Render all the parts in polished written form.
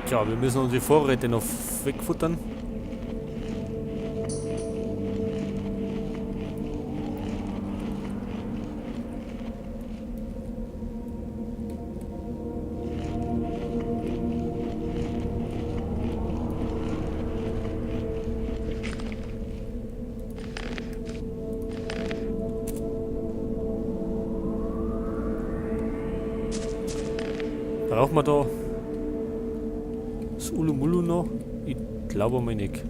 Tja, wir müssen unsere Vorräte noch wegfuttern. Braucht man da das Ulumulu noch? Ich glaube mal nicht.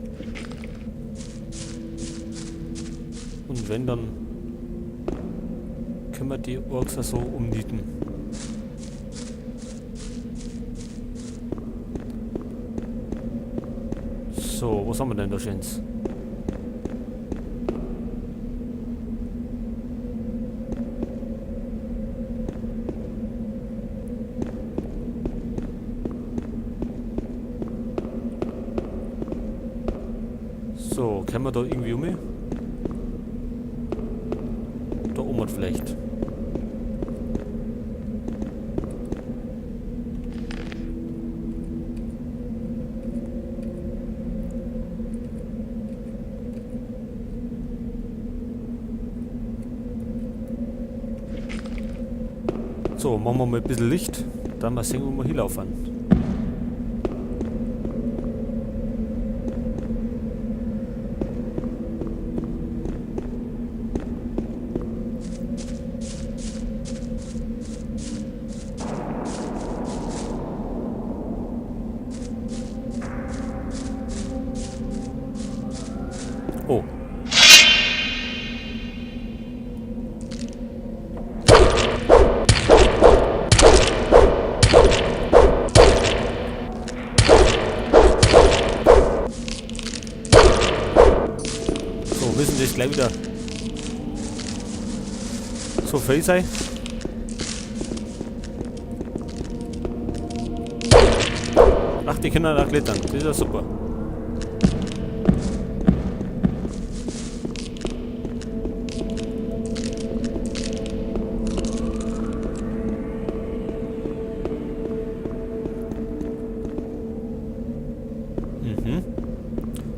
Und wenn, dann können wir die Orks auch so umnieten. So, was haben wir denn da schöns? So, können wir da irgendwie um? Da oben vielleicht. So, machen wir mal ein bisschen Licht, dann mal sehen, wo wir hinlaufen. Oh. So, müssen das gleich wieder so viel sein. Ach, die Kinder da klettern. Das ist ja super. Mhm.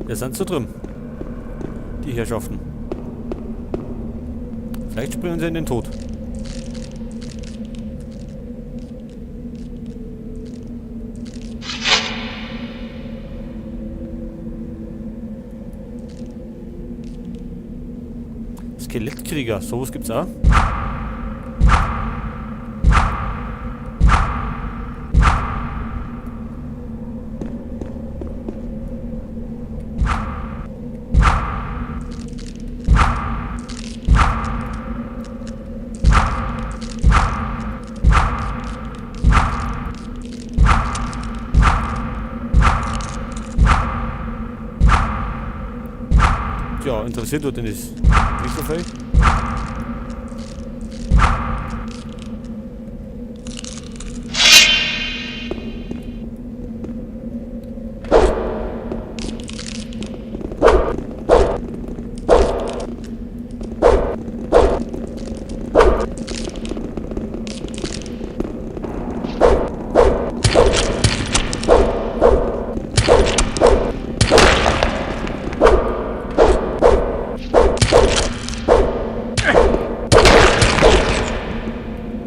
Wir sind so drin. Die Herrschaften. Vielleicht springen sie in den Tod. Skelettkrieger, sowas gibt's auch. Tja, interessiert wird denn das nicht so viel.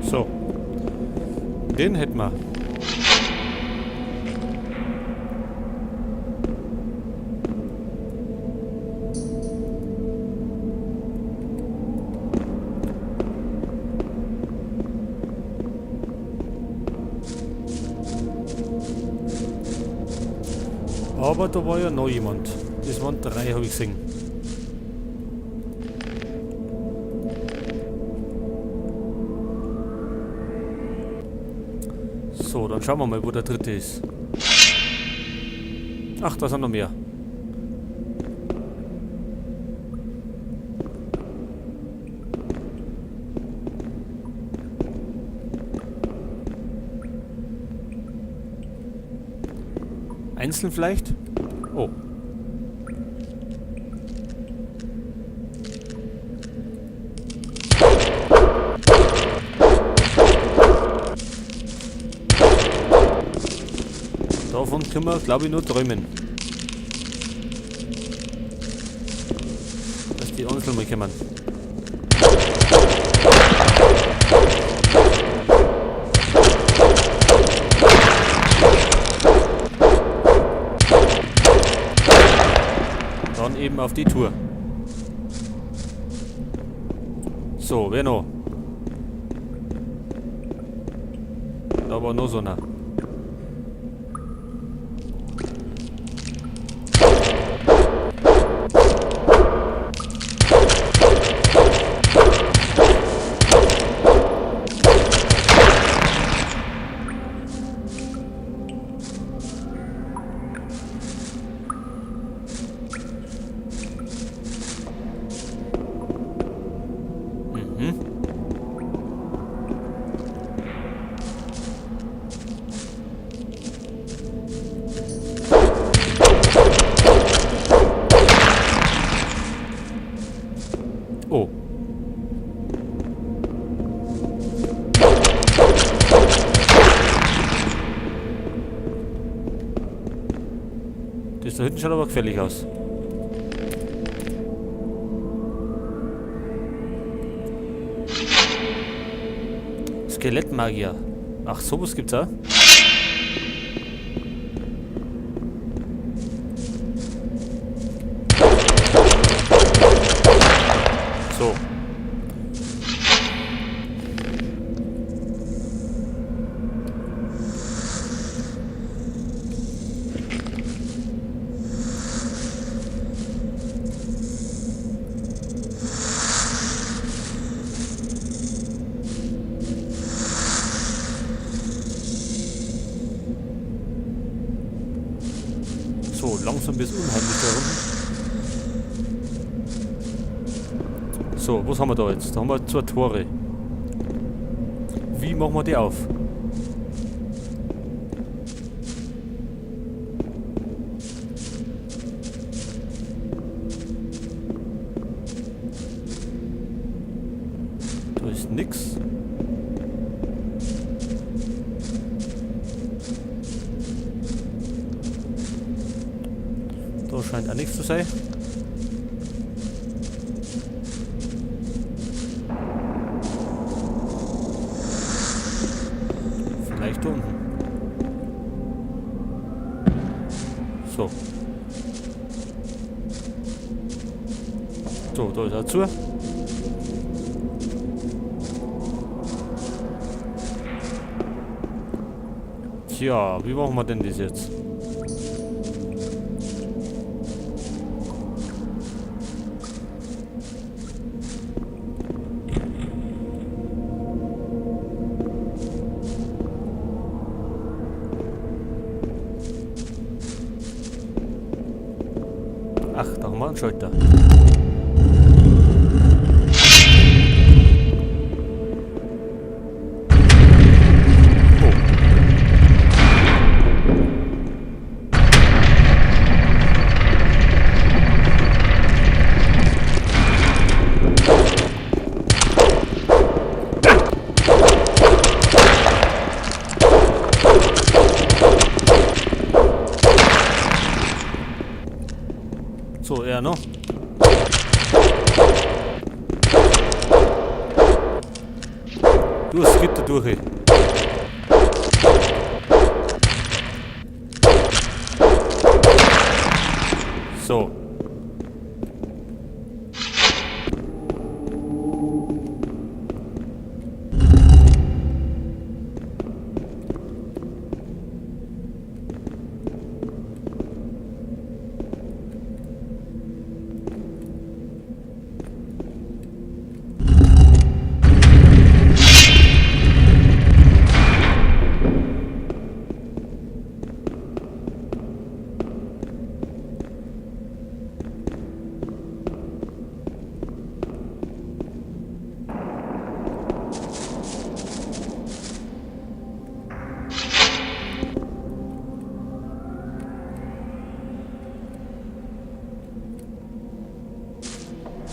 So. Den hätten wir. Aber da war ja noch jemand. Das waren 3, hab ich gesehen. So, dann schauen wir mal, wo der dritte ist. Ach, da sind noch mehr. Einzeln vielleicht? Oh. Da Davon können wir, glaube ich, nur träumen. Dass die einzeln mal kommen. Dann eben auf die Tour. So, wer noch? Da war noch so einer. Oh. Das da hinten schaut aber gefährlich aus. Skelettmagier. Ach, sowas gibt's auch. So. So, langsam wird's unheimlich da unten. So, was haben wir da jetzt? Da haben wir 2 Tore. Wie machen wir die auf? Da ist nix. Da scheint auch nichts zu sein. Vielleicht da unten. So. So, da ist er zu. Tja, wie machen wir denn das jetzt? Ach, da haben wir einen Schalter. Oh. So, er noch. Du, es geht da durch. So.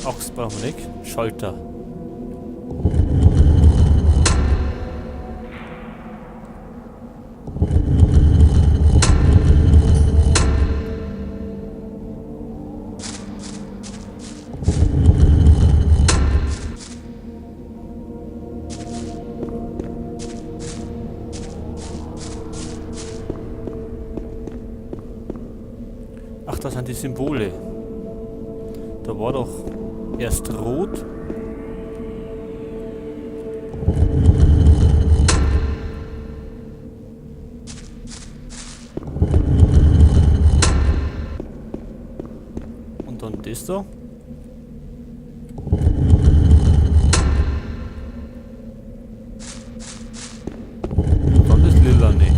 Axt brauchen wir nicht. Schalter. Die Symbole? Da war doch erst rot. Und dann das da. Und dann das Lilane.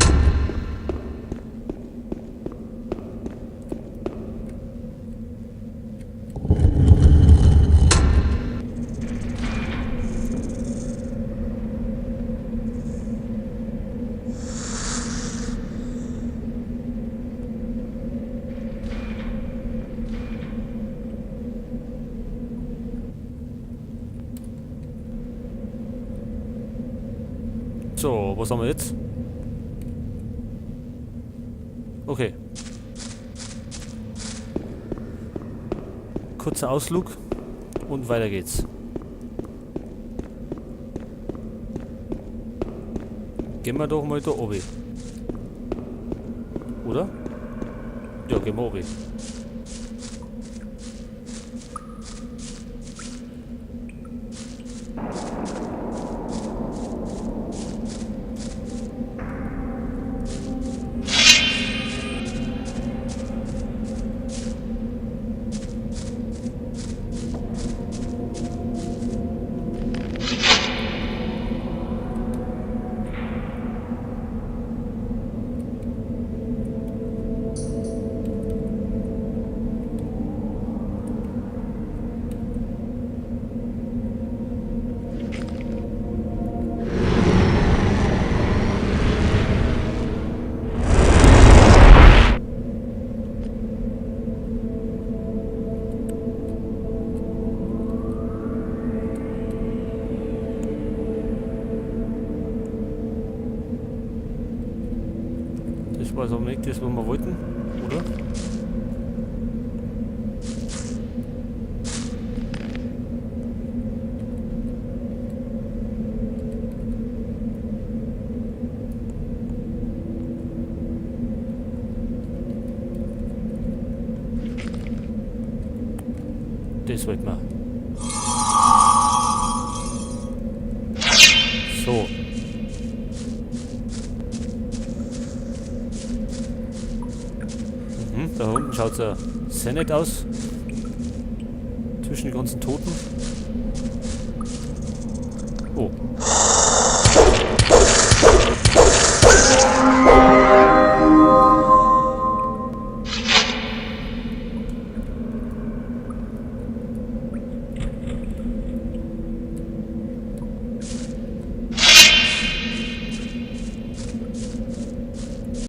So, was haben wir jetzt? Okay. Kurzer Ausflug und weiter geht's. Gehen wir doch mal da oben. Oder? Ja, gehen wir oben. Das war so nicht das, was wir wollten, oder? Das wollten wir. So. Da unten schaut's ja sehr nett aus. Zwischen den ganzen Toten.